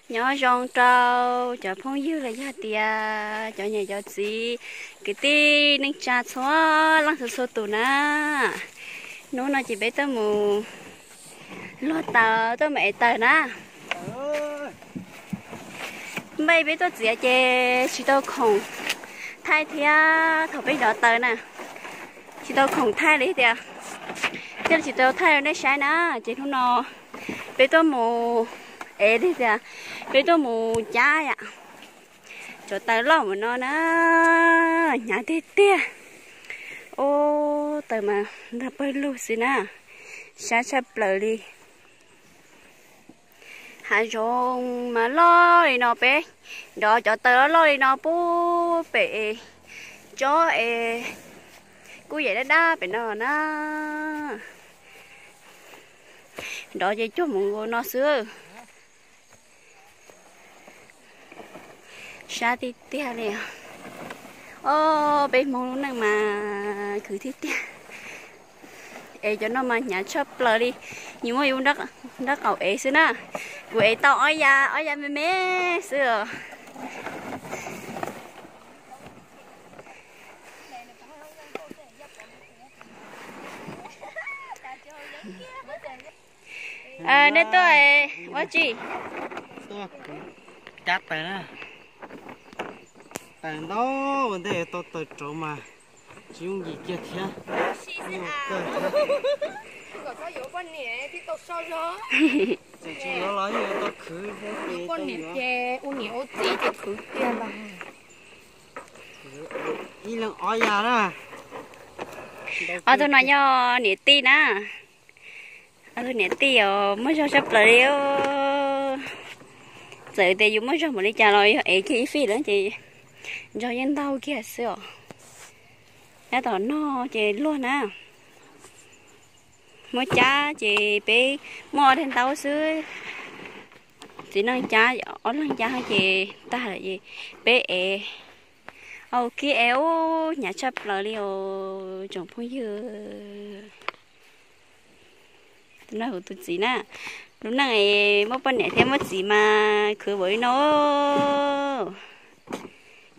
Nyob zoo rau cov phooj ywg los yog tias cov niam cov txiv, kwv tij neej tsa txhua leej txhua txhua tus na. Hnub no ces peb tuaj mus luag taws, tuaj mus ev taws na. Npaj peb tuaj txiav ces tsis tau khoom thaij thiab, thaum peb dov taws na, tsis tau khoom thaij li tias, thiaj li tsis tau thaij rau nej saib na. Ces hnub no peb tuaj mus ev li tias, peb tuaj mus cab yam cov taws loj mus no na. Hnyav tiag tiag. Ub, taws mas ntag pawg lug xwb na, sab tshaj plaws li. Hav zoov mas loj li no, peb dov cov taws loj loj li no pub pem tsob es kuj yam dab dab pem no na. Dov ces cuag mus nkaus no xwb. Sab tiag tiag li. Ob, peb Hmoob lub neej mas khwv tiag tiag. Es cov no mas hnyav tshaj plaws li. Yus muab yus nrab qaum ev xwb na. Kuv ev tau ob ya, ob ya me me xwb os. Nej tuaj ua tsi? Tuaj cab taws na. Taws ntau ua ntej tau taws rauv mas tsis yooj yim kiag thiab. Tseem tsis yuav los yeej yuav tau khwv thiab. Poj niam ces ua niam ua txiv ces khwv tiag los. Ib leeg ob ya na. Ob tug no yog niam tij na. Ob tug niam tij os, muaj zog tshaj plaws li. Txawm tias yus muaj zog npaum li cas los yog ev kiag ib fij lawm ces zog yeej ntau kiag xwb os. Nyob tom no ces luag na. Muab cab ces peb muaj ob daim ntaub xwb. Txiv neej cab ob leeg cab ces tag lawm ces peb ev. Au, kib ev ub, hnyav tshaj plaws li os tsoom phooj ywg. Tus no kuv tus txiv na. Lub neej es muaj poj niam thiab muaj txiv mas khwv npaum li no.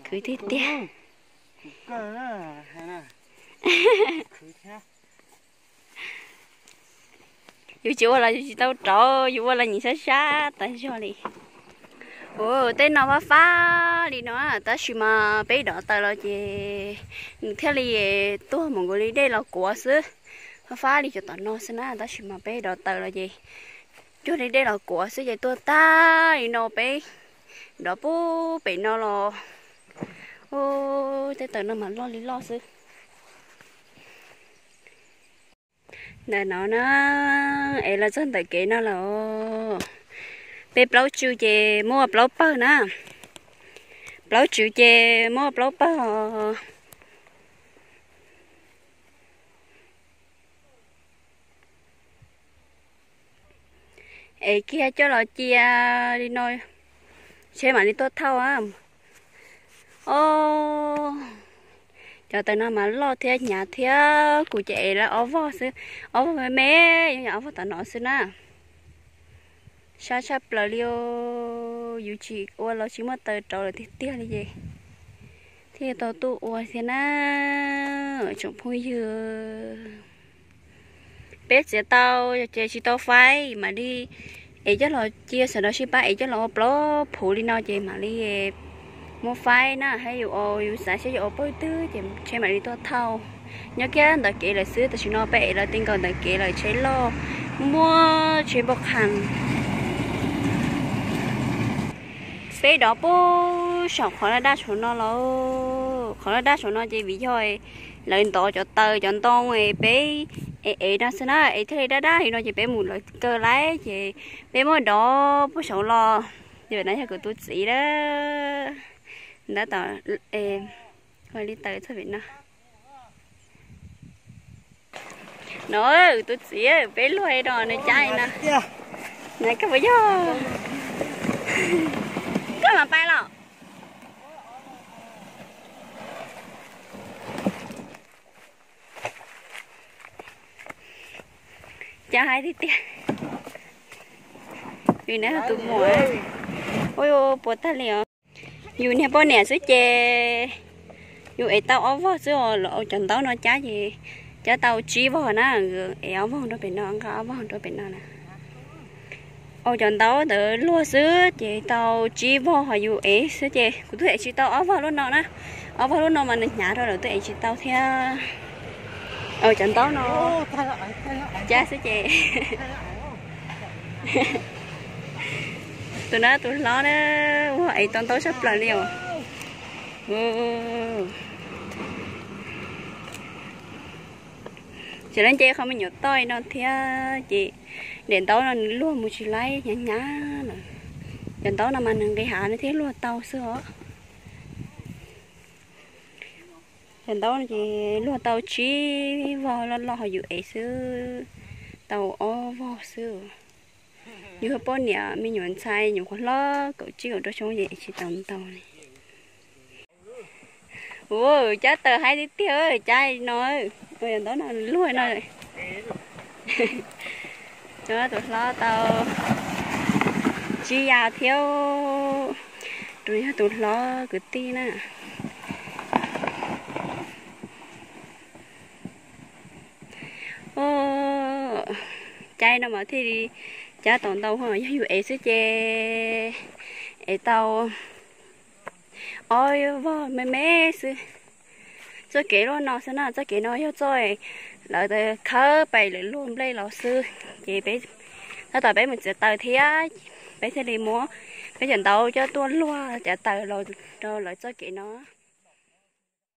Khwv tiag tiag. Yus tsis ua los yus tsis tau rauv, yus ua los nyiam sab sab tas zog li. Ua tej no fab fab li no, tab sis mas peb dov taws los ces nws thiaj li tuag mus nkaus li dej los kuav xwb. Fab fab li cov tom no xwb na, tab sis mas peb dov taws los ces cuag li dej los kuav xwb ces tuag tag li no peb dov pub pem no los. Ub, tej taws no mas loj li loj xwb. Ntawm no na, es los txog ntawm kev no lawm. Peb plaub tsw ces muab ua plaub pawg na. Plaub tsw ces muab ua plaub pawg. Es kiag coj los cia li no, tsheb mam li tuaj thauj. Os, cov taws no mas loj thiab hnyav thiab, kuv ces ev lawv ob voj xwb, ob voj me me, yog ob voj tom no xwb na. Sab tshaj plaws li os, yus tsis ua los tsis muaj taws rauv lawm tiag tiag li ces thiaj tau tuaj ua thiab na, tsoom phooj ywg. Peb txiav tau ces tsis tau faib mam li es coj los cia sawv daws sib pab es coj los ua plaub phuv li no ces mam li muab faib na, thiab yus, yus xav seb yus ua pawg twg ces tsheb mam li tuaj thauj. Nyob kiag ntawm kev lawm xwb, tam sim no peb es lawv ti nkaus ntawm kev lawm, tsheb loj muaj tsheb npauj qha. Peb dov puag saum qhov laj daj saum no los, qhov laj daj saum no ces vim yog lawv ntov cov taws cov ntoo es peb es ev no xwb na, es thiaj li daj daj li no ces peb mus lawv kaw lawm ces peb muab dov puag saum los, yog na yog kuv tus txiv lawm. Ntab tom li taws txog vim no. No, tus txiv, peb luag no nws cab no. Nws koj puas yog, koj mam pais los. Cab hais tiag tiag. Vim nws yog tus muam. Puas tag li os. Yus niag poj niam xwb ces yus ev tau ob vog xwb os, cov ntaub no cab ces cab tau tsib vog na, ev ob vog rau pem no, nqa ob vog rau pem no na. Au, cov ntaub ntawd luag xwb ces tau tsib vog, ho yus ev xwb ces kuv twb ev tsis tau ob vog lub no na. Ob vog lub no mas nws hnyav rau lawm twb ev tsis tau thiab. Au, cov ntaub no cab xwb ces tus no tus hlob na, ua ev tau ntaub tshaj plaws li os. Ces lawv nce qhov me nyuam toj no thiab ces daim ntaub no nws luag mus tsis laib, hnyav hnyav lawm. Cov ntaub no mas nws nqis hav no thiaj luag tau xwb os. Cov ntaub no ces luag tau tsib vog loj loj, ho yus ev xwb tau ob vog xwb. Yus poj niam me nyuam ntxhais nyuam qhuav hlob kaum tsib kaum rau xyoo ces ev tsis tau ntau li. Ua, cab taws haib tiag tiag, cab no, cov ntaub no luag no. Cov tus hlob tau tsib yav thiab, tus yog tus hlob kwv tij na. Cab no mas thiaj li cab tau ntau, yog yus ev xwb ces ev tau ob vog me me xwb. Txoj kev luaj no xwb na, txoj kev no yog txoj lawv khawb pem lawv luag nplej los xwb. Ces peb, tab tom peb mus txiav taws thiab, peb thiaj li muab peb cov ntaub coj tuaj luag cov taws los rau lawv txoj kev no.